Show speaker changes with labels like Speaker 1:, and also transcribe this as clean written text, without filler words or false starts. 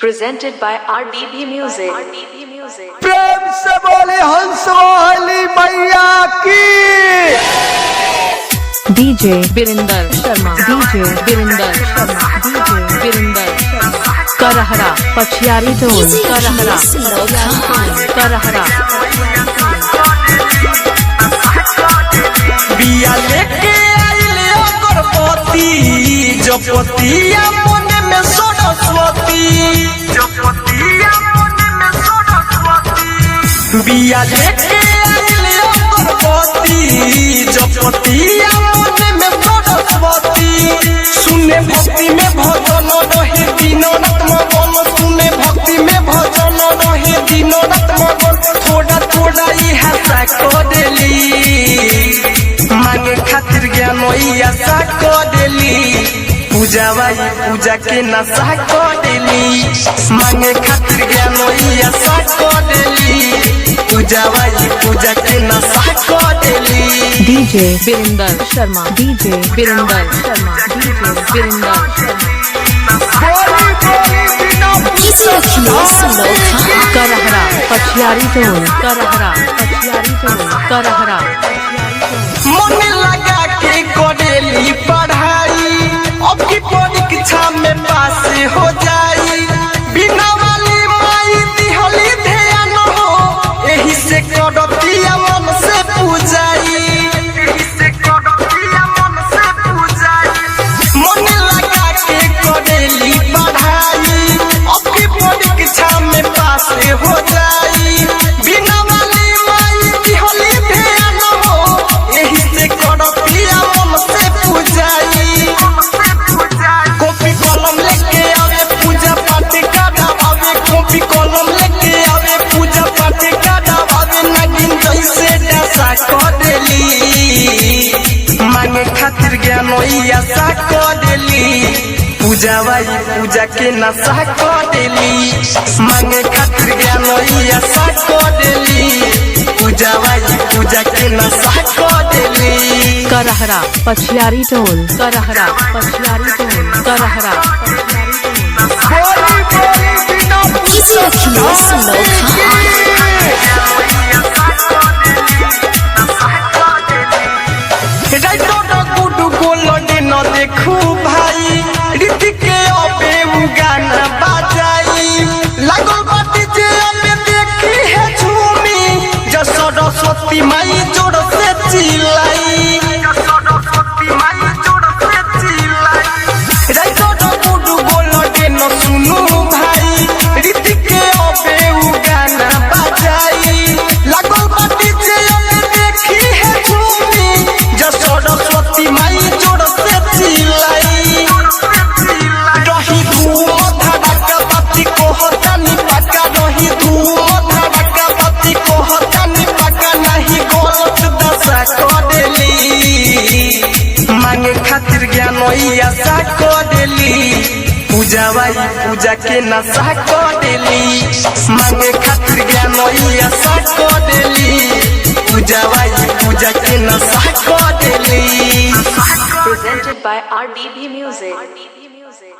Speaker 1: Presented by RDB Music. RDB Music.
Speaker 2: प्रेम से बोले हंस वाली मैया की।
Speaker 3: DJ
Speaker 4: Birinder Sharma,
Speaker 3: DJ
Speaker 4: Birinder Sharma,
Speaker 3: DJ
Speaker 4: Birinder Sharma,
Speaker 3: Karahara Pachiyari Tol.
Speaker 4: Karahara, Karahara,
Speaker 5: बिया लेके आइल अगरबत्ती जपतिया मन में सरस्वती जपतिया मन में सरस्वती। बिया लेके आइल अगरबत्ती जपतिया मन में सरस्वती। सुने भक्ति में भजन रहे दिन रात मगन। सुने भक्ति में भजन रहे दिन रात मगन। थोड़ा थोड़ा ई हंसा कर देली, मांगे खातिर ज्ञान ई आशा कर देली। पूजा why पूजा के नशा कर देली। मांगे खातिर ज्ञान ई आशा कर देली। पूजा why पूजा के नशा कर देली।
Speaker 3: DJ
Speaker 4: Birinder Sharma,
Speaker 3: DJ
Speaker 4: Birinder Sharma,
Speaker 3: DJ
Speaker 4: Birinder Sharma,
Speaker 2: बोली बोली बिना
Speaker 3: Karahara Pachiyari Tol.
Speaker 4: Karahara,
Speaker 3: Pachiyari Tol.
Speaker 4: Karahara,
Speaker 5: मन लगा के करेली पढ़ाई, अब की परीक्षा में पास हो जाई। बिना वाली माई दिहली ध्यान हो, एही से करतिया मन से पूजाई। एही से करतिया मन से पूजाई। मन लगा के करेली पढ़ाई, अब की परीक्षा में पास हो जाई। बिना वाली माई दिहली ध्यान हो, एही से करतिया मन से पूजाई। कॉपी कलम लेके आवे पूजा पाठ करावे। कॉपी कलम लेके आवे पूजा पाठ करावे। नागिन जैसे डसा कर देली, मांगे खातिर ज्ञान ई आशा कर देली। पूजा why पूजा के नशा कर देली। मांगे खातिर ज्ञान ई आशा कर देली। पूजा why पूजा के नशा कर देली।
Speaker 3: Karahara Pachiyari Tol.
Speaker 4: Karahara, Pachiyari Tol, Karahara,
Speaker 2: बोली बोली बिना
Speaker 5: राइटर गुडू गोलडे न देखू भाई, रीति के अबे उ गाना बाजाई। लागल बाटी जे अबे देखी है झूमी, जब सरस्वती माई जोर से चिल्लाई। राइटर गुडू गोलडे न सुनू भाई, रीति के अबे उ गाना बाजाई। लागल बाटी जे अबे देखी है झूमी, जब सरस्वती माई जोर से चिल्लाई। रही धूम धड़का बाती कोहतानी पाका। रही धूम धड़का बाती कोहतानी पाका। नहीं गलत दशा कर देली, मांगे खातिर ज्ञान ई आशा कर देली। पूजा why पूजा के नशा कर देली। मांगे खातिर ज्ञान ई आशा कर देली। पूजा why पूजा के नशा कर देली।
Speaker 1: Presented by RDB Music. RDB Music.